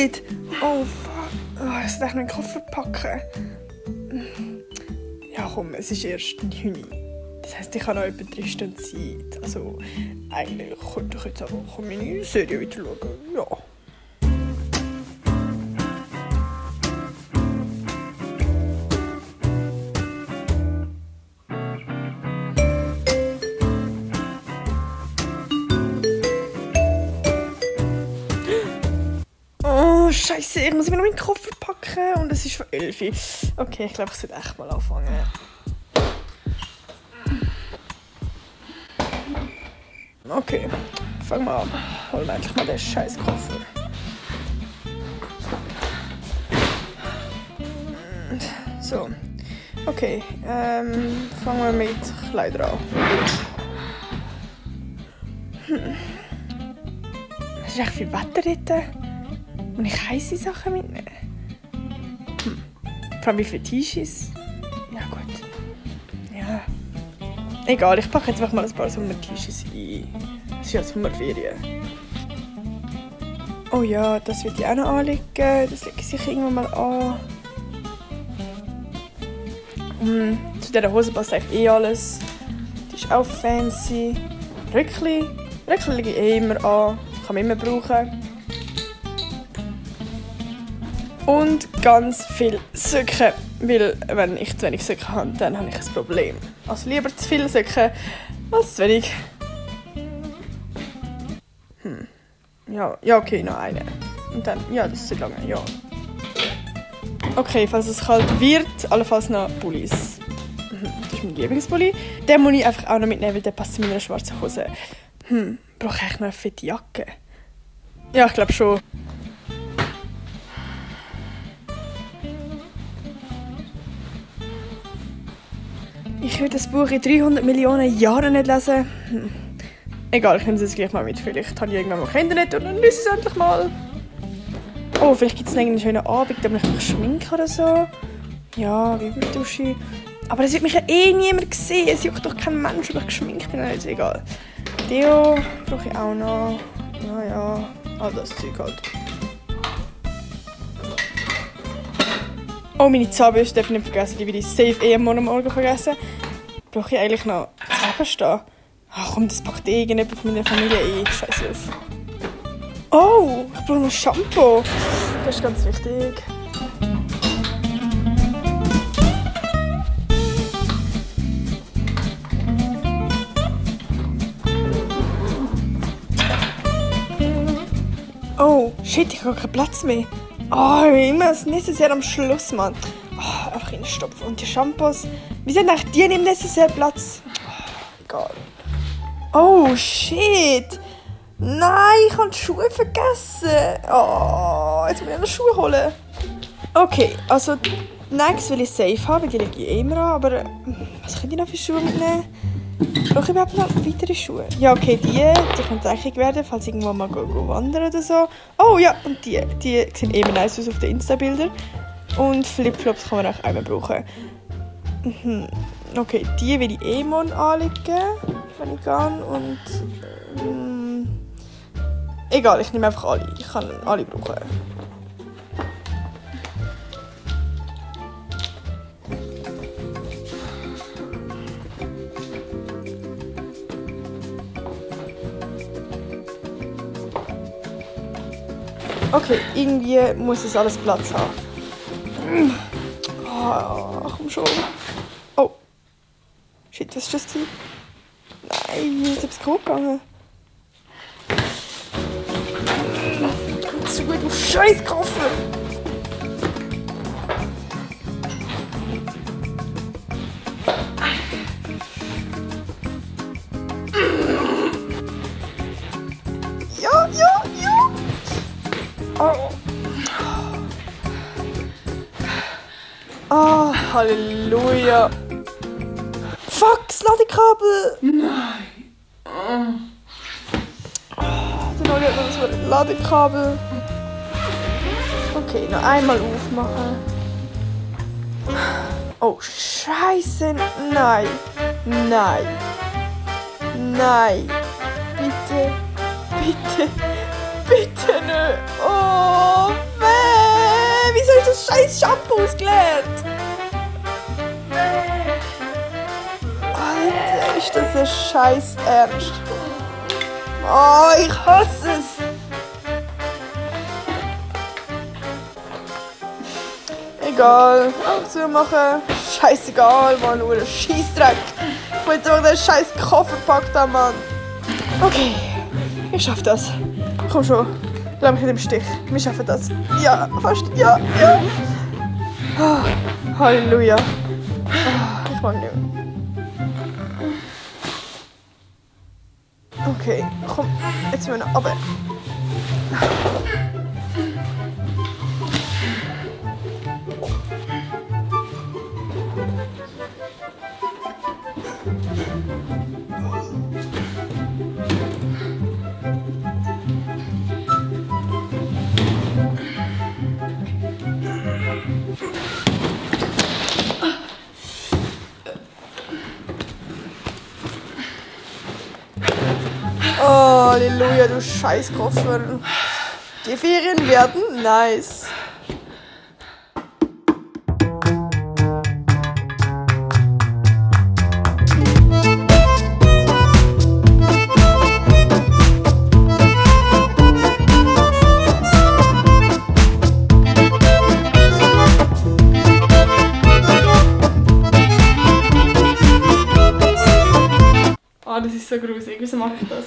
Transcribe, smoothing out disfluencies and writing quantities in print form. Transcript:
shit! Oh fuck. Oh, ich sollte meinen Koffer packen. Ja komm, es ist erst 9 Uhr. Das heisst, ich habe noch etwa 3 Stunden Zeit. Also, eigentlich könnte ich jetzt auch meine Serie wieder schauen. Ja. Oh, Scheiße, ich muss immer noch meinen Koffer packen und es ist schon 11 Uhr. Okay, ich glaube, ich sollte echt mal anfangen. Okay, fangen wir an. Holen wir endlich mal den scheiß Koffer. So, okay, fangen wir mit Kleidern an. Es ist echt viel Wetter dort. Und ich heisse Sachen mitnehmen. Vor allem wie viele T-Shirts. Ja gut. Ja. Egal, ich packe jetzt einfach mal ein paar Sommer-T-Shirts ein. Es ist ja Sommerferien. Oh ja, das wird ich auch noch anlegen. Das lege ich sicher irgendwann mal an. Zu dieser Hose passt eigentlich eh alles. Die ist auch fancy. Röckli lege ich eh immer an. Kann man immer brauchen. Und ganz viele Socken, weil wenn ich zu wenig Socken habe, dann habe ich ein Problem. Also lieber zu viele Socken als zu wenig. Ja, okay, noch eine. Und dann, ja, das ist zu lange, ja. Okay, falls es kalt wird, allenfalls noch Pullis. Das ist mein Lieblingspulli. Den muss ich einfach auch noch mitnehmen, weil der passt zu meiner schwarzen Hose. Brauche ich noch eine fette Jacke? Ja, ich glaube schon. Ich will das Buch in 300 Millionen Jahren nicht lesen. Egal, ich nehme es jetzt gleich mal mit. Vielleicht habe ich irgendwann mal kein Internet und dann lese ich es endlich mal. Oh, vielleicht gibt es einen schönen Abend, da ich mich schminken oder so. Ja, Wimpeldusche. Aber das wird mich ja eh niemand sehen. Es juckt doch kein Mensch, ob ich geschminkt bin. Also egal. Deo brauche ich auch noch. Ja, all das Zeug halt. Oh, meine Zahnbürste darf ich nicht vergessen. Die will ich safe am Morgen vergessen. Brauche ich eigentlich noch Zahnpasta? Ach komm, das packt irgendjemand von meiner Familie ein. Scheiße auf. Oh, ich brauche noch Shampoo. Das ist ganz wichtig. Oh, shit, ich habe keinen Platz mehr. Oh, immer das Necessaire am Schluss, Mann. Oh, einfach reinstopfen. Und die Shampoos. Wie sind eigentlich die im Necessaire Platz? Oh, egal. Oh, shit. Nein, ich habe die Schuhe vergessen. Oh, jetzt muss ich noch Schuhe holen. Okay, also Nikes will ich safe haben, die lege ich eh immer an. Aber was könnte ich noch für Schuhe mitnehmen? Brauche ich überhaupt noch weitere Schuhe? Ja, okay, die können dreckig werden, falls ich irgendwann mal wandern oder so. Oh ja, und die sehen eben nice aus auf den Insta-Bildern. Und Flipflops kann man auch einmal brauchen. Okay, die will ich eh morgen anlegen, wenn ich gehe. Und egal, ich nehme einfach alle. Ich kann alle brauchen. Okay, irgendwie muss es alles Platz haben. Oh, komm schon. Oh. Shit, was ist das? Nein, ist etwas kaputt gegangen. Zu gut, du scheiß Koffer! Ja! Oh, Halleluja! Fuck, das Ladekabel! Nein! Der Noli hat noch so ein Ladekabel. Okay, noch einmal aufmachen. Oh, Scheiße! Nein! Bitte nicht! Oh, das scheiß Shampoo ausgeleert. Alter, ist das ein scheiß Ernst? Oh, ich hasse es. Egal, zumachen. Scheißegal, Mann, nur ein Scheissdreck. Ich will jetzt auch den scheiß Koffer gepackt haben, Mann. Okay, ich schaff das. Komm schon, lass mich nicht im Stich. Wir schaffen das. Ja, fast, ja. Oh, Halleluja. Oh, ich mag nicht mehr. Okay, komm, jetzt müssen wir noch runter. Oh, Halleluja, du Scheißkoffer. Die Ferien werden nice. Oh, das ist so gruselig. Wieso mache ich das?